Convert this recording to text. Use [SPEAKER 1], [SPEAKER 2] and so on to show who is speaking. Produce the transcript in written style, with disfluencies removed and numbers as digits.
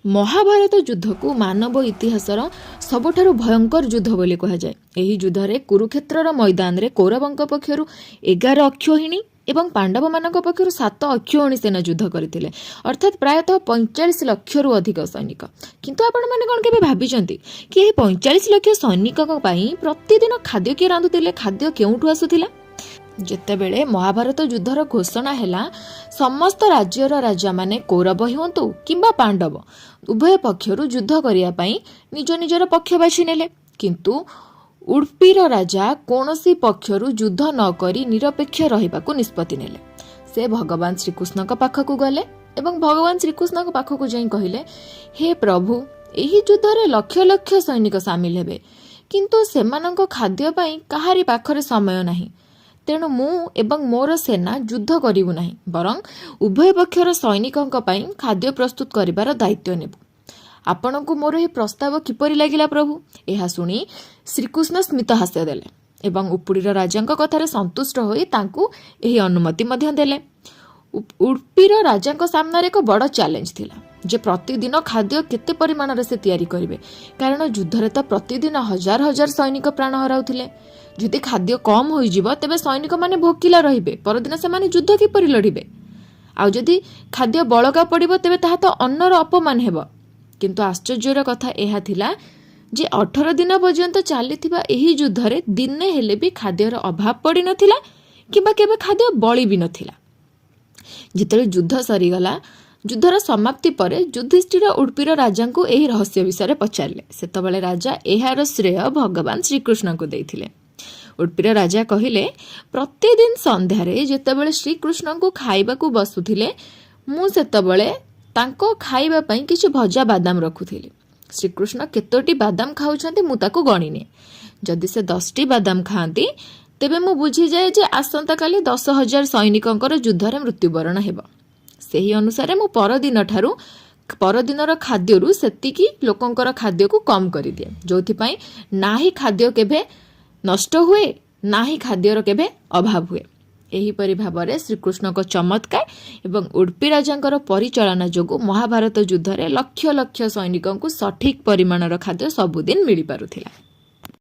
[SPEAKER 1] ମହାଭାରତ ଯୁଦ୍ଧକୁ ମାନବ ଇତିହାସର ସବୁଠାରୁ ଭୟଙ୍କର ଯୁଦ୍ଧ ବୋଲି କୁହାଯାଏ। ଏହି ଯୁଦ୍ଧରେ କୁରୁକ୍ଷେତ୍ରର ମଇଦାନରେ କୌରବଙ୍କ ପକ୍ଷରୁ 11 ଅକ୍ଷୌହିଣୀ ଏବଂ ପାଣ୍ଡବମାନଙ୍କ ପକ୍ଷରୁ 7 ଅକ୍ଷୌହିଣୀ ସେନା ଯୁଦ୍ଧ କରିଥିଲେ, ଅର୍ଥାତ୍ ପ୍ରାୟତଃ 45 ଲକ୍ଷରୁ ଅଧିକ ସୈନିକ। କିନ୍ତୁ ଆପଣମାନେ କ'ଣ କେବେ ଭାବିଛନ୍ତି କି ଏହି 45 ଲକ୍ଷ ସୈନିକଙ୍କ ପାଇଁ ପ୍ରତିଦିନ ଖାଦ୍ୟ କିଏ ରାନ୍ଧୁଥିଲେ? ଖାଦ୍ୟ କେଉଁଠୁ ଆସୁଥିଲା? ଯେତେବେଳେ ମହାଭାରତ ଯୁଦ୍ଧର ଘୋଷଣା ହେଲା, ସମସ୍ତ ରାଜ୍ୟର ରାଜାମାନେ, କୌରବ ହୁଅନ୍ତୁ କିମ୍ବା ପାଣ୍ଡବ, ଉଭୟ ପକ୍ଷରୁ ଯୁଦ୍ଧ କରିବା ପାଇଁ ନିଜ ନିଜର ପକ୍ଷ ବାଛି ନେଲେ। କିନ୍ତୁ ଉଡ୍ପିର ରାଜା କୌଣସି ପକ୍ଷରୁ ଯୁଦ୍ଧ ନ କରି ନିରପେକ୍ଷ ରହିବାକୁ ନିଷ୍ପତ୍ତି ନେଲେ। ସେ ଭଗବାନ ଶ୍ରୀକୃଷ୍ଣଙ୍କ ପାଖକୁ ଗଲେ ଏବଂ ଭଗବାନ ଶ୍ରୀକୃଷ୍ଣଙ୍କ ପାଖକୁ ଯାଇ କହିଲେ, "ହେ ପ୍ରଭୁ, ଏହି ଯୁଦ୍ଧରେ ଲକ୍ଷ ଲକ୍ଷ ସୈନିକ ସାମିଲ ହେବେ, କିନ୍ତୁ ସେମାନଙ୍କ ଖାଦ୍ୟ ପାଇଁ କାହାରି ପାଖରେ ସମୟ ନାହିଁ। ତେଣୁ ମୁଁ ଏବଂ ମୋର ସେନା ଯୁଦ୍ଧ କରିବୁ ନାହିଁ, ବରଂ ଉଭୟ ପକ୍ଷର ସୈନିକଙ୍କ ପାଇଁ ଖାଦ୍ୟ ପ୍ରସ୍ତୁତ କରିବାର ଦାୟିତ୍ୱ ନେବୁ। ଆପଣଙ୍କୁ ମୋର ଏହି ପ୍ରସ୍ତାବ କିପରି ଲାଗିଲା, ପ୍ରଭୁ?" ଏହା ଶୁଣି ଶ୍ରୀକୃଷ୍ଣ ସ୍ମିତ ହାସ୍ୟ ଦେଲେ ଏବଂ ଉପୁଡ଼ିର ରାଜାଙ୍କ କଥାରେ ସନ୍ତୁଷ୍ଟ ହୋଇ ତାଙ୍କୁ ଏହି ଅନୁମତି ମଧ୍ୟ ଦେଲେ। ଉଡ୍ପିର ରାଜାଙ୍କ ସାମ୍ନାରେ ଏକ ବଡ଼ ଚ୍ୟାଲେଞ୍ଜ ଥିଲା ଯେ ପ୍ରତିଦିନ ଖାଦ୍ୟ କେତେ ପରିମାଣରେ ସେ ତିଆରି କରିବେ, କାରଣ ଯୁଦ୍ଧରେ ତ ପ୍ରତିଦିନ ହଜାର ହଜାର ସୈନିକ ପ୍ରାଣ ହରାଉଥିଲେ। ଯଦି ଖାଦ୍ୟ କମ୍ ହୋଇଯିବ, ତେବେ ସୈନିକମାନେ ଭୋକିଲା ରହିବେ। ପରଦିନ ସେମାନେ ଯୁଦ୍ଧ କିପରି ଲଢ଼ିବେ? ଆଉ ଯଦି ଖାଦ୍ୟ ବଳକା ପଡ଼ିବ, ତେବେ ତାହା ତ ଅନ୍ନର ଅପମାନ ହେବ। କିନ୍ତୁ ଆଶ୍ଚର୍ଯ୍ୟର କଥା ଏହା ଥିଲା ଯେ 18 ଦିନ ପର୍ଯ୍ୟନ୍ତ ଚାଲିଥିବା ଏହି ଯୁଦ୍ଧରେ ଦିନେ ହେଲେ ବି ଖାଦ୍ୟର ଅଭାବ ପଡ଼ିନଥିଲା କିମ୍ବା କେବେ ଖାଦ୍ୟ ବଳି ବି ନଥିଲା। ଯେତେବେଳେ ଯୁଦ୍ଧ ସରିଗଲା, ଯୁଦ୍ଧର ସମାପ୍ତି ପରେ ଯୁଧିଷ୍ଠିର ଉଡ୍ପିର ରାଜାଙ୍କୁ ଏହି ରହସ୍ୟ ବିଷୟରେ ପଚାରିଲେ। ସେତେବେଳେ ରାଜା ଏହାର ଶ୍ରେୟ ଭଗବାନ ଶ୍ରୀକୃଷ୍ଣଙ୍କୁ ଦେଇଥିଲେ। ଉଡ୍ପିର ରାଜା କହିଲେ, "ପ୍ରତିଦିନ ସନ୍ଧ୍ୟାରେ ଯେତେବେଳେ ଶ୍ରୀକୃଷ୍ଣଙ୍କୁ ଖାଇବାକୁ ବସୁଥିଲେ, ମୁଁ ସେତେବେଳେ ତାଙ୍କ ଖାଇବା ପାଇଁ କିଛି ଭଜା ବାଦାମ ରଖୁଥିଲି। ଶ୍ରୀକୃଷ୍ଣ କେତୋଟି ବାଦାମ ଖାଉଛନ୍ତି, ମୁଁ ତାକୁ ଗଣିନିଏ। ଯଦି ସେ 10ଟି ବାଦାମ ଖାଆନ୍ତି, ତେବେ ମୁଁ ବୁଝିଯାଏ ଯେ ଆସନ୍ତାକାଲି 10,000 ସୈନିକଙ୍କର ଯୁଦ୍ଧରେ ମୃତ୍ୟୁବରଣ ହେବ। ସେହି ଅନୁସାରେ ମୁଁ ପରଦିନର ଖାଦ୍ୟରୁ ସେତିକି ଲୋକଙ୍କର ଖାଦ୍ୟକୁ କମ୍ କରିଦିଏ, ଯୋଉଥିପାଇଁ ନାହିଁ ଖାଦ୍ୟ କେବେ ନଷ୍ଟ ହୁଏ, ନାହିଁ ଖାଦ୍ୟର କେବେ ଅଭାବ ହୁଏ।" ଏହିପରି ଭାବରେ ଶ୍ରୀକୃଷ୍ଣଙ୍କ ଚମତ୍କାର ଏବଂ ଉଡ୍ପି ରାଜାଙ୍କର ପରିଚାଳନା ଯୋଗୁଁ ମହାଭାରତ ଯୁଦ୍ଧରେ ଲକ୍ଷ ଲକ୍ଷ ସୈନିକଙ୍କୁ ସଠିକ୍ ପରିମାଣର ଖାଦ୍ୟ ସବୁଦିନ ମିଳିପାରୁଥିଲା।